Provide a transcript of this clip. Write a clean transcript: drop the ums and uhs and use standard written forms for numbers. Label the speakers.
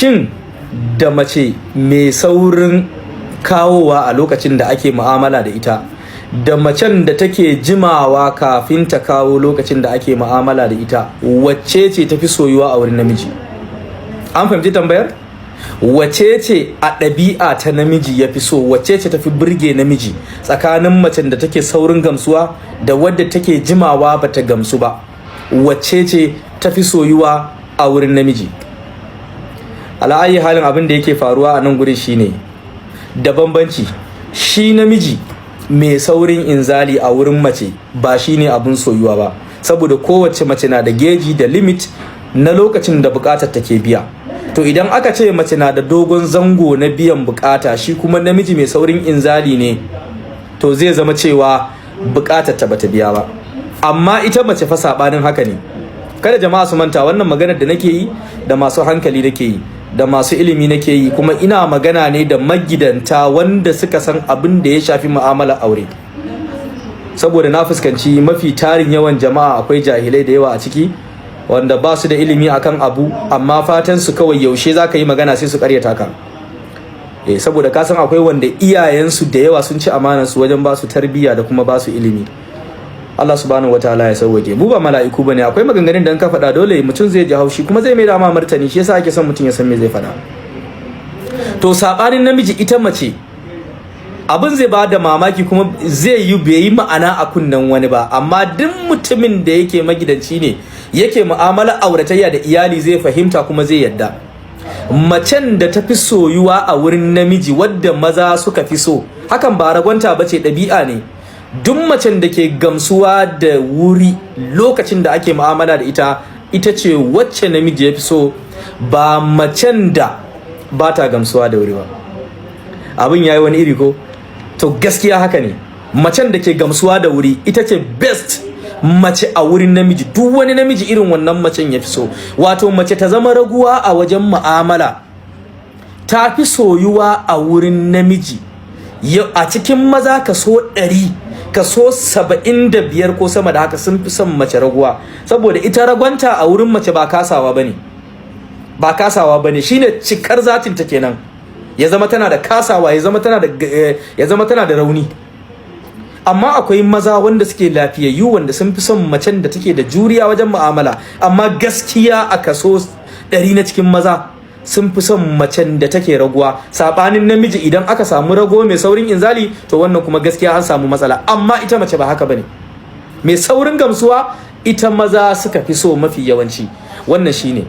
Speaker 1: Shin da mace mai saurin kawowa a lokacin da ake mu'amala da ita, da macen da take jimawa kafin ta kawo lokacin da ake mu'amala da ita, wacce ce tafi soyuwa a wurin namiji? An fahimci tambayar? Wacce ce a ɗabi'a ta namiji ya fi so? Wacce ce tafi burge namiji tsakanin macen da take saurin gamsuwa da wadda take jimawa bata gamsu ba? Wacce ce tafi soyuwa a wurin namiji? Ala ayyi halin, abin da yake faruwa a nan gurin shine da bambanci. Shi namiji mai saurin inzali a wurin mace ba shine abin soyuwa ba, saboda kowace mace na da geji da limit na lokacin da bukatar take biya. To idan aka ce mace na da dogon zango na biyan bukata, shi kuma namiji mai saurin inzali ne, to zai zama cewa bukatar ta bata biya ba. Amma ita mace fa sabanin haka ne. Kada jama'a su manta, wannan maganar da nake yi da masu hankali nake yi, da masu ilimi nake yi, kuma ina magana ne da magidanta wanda suka san abin da ya shafi mu'amalar aure, saboda na fuskanci mafi tarin yawan jama'a akwai jahilai da yawa a ciki wanda ba su da ilimi akan abu, amma fatan su kawai yaushe za ka yi magana sai su karyata ka. Saboda ka san akwai wanda iyayensu da yawa sun ci amanar su wajen ba su tarbiyya da kuma ba su ilimi. Allah subhanahu wataala ya sauwake. Mu ba mala'iku bane. Akwai maganganun da in ka faɗa dole mutum zai ji haushi kuma zai mai da ma martani. Shi yasa ake son mutum ya san me zai faɗa. To sabanin namiji, ita mace abin zai ba da mamaki kuma zai yi bai yi ma'ana a kunnen wani ba, amma duk mutumin da yake magidanci ne, yake mu'amala auratayya da iyali, zai fahimta kuma zai yadda. Macen da ta fi soyuwa a wurin namiji, wadda maza suka fi so, hakan ba ragwanta ba ce, ɗabi'a ne. Duk macen da ke gamsuwa da wuri lokacin da ake mu'amala da ita, ita ce wacce namiji ya fi so, ba macen da ba ta gamsuwa da wuri ba. Abin ya yi wani iri ko? To gaskiya haka ne. Macen da ke gamsuwa da wuri ita ce best mace a wurin namiji. Duk wani namiji irin wannan macen ya fi so. Wato mace ta zama raguwa a wajen mu'amala ta fi soyuwa a wurin namiji. A cikin maza kaso 100, kaso 75 ko sama da haka sun fi son mace raguwa, saboda ita ragwanta a wurin mace ba kasawa bane, ba kasawa bane. Shine cikar zatin ta kenan. Ya zama tana da kasawa, ya zama tana da rauni. Amma akwai maza wanda suke lafiyayyu wanda sun fi son macen da take da juriya wajen mu'amala. Amma gaskiya a kaso 100 na cikin maza sun fi son macen da take raguwa. Sabanin namiji, idan aka samu rago mai saurin inzali, to wannan kuma gaskiya an samu matsala. Amma ita mace ba haka bane. Mai saurin gamsuwa ita maza suka fi so mafi yawanci. Wannan shine.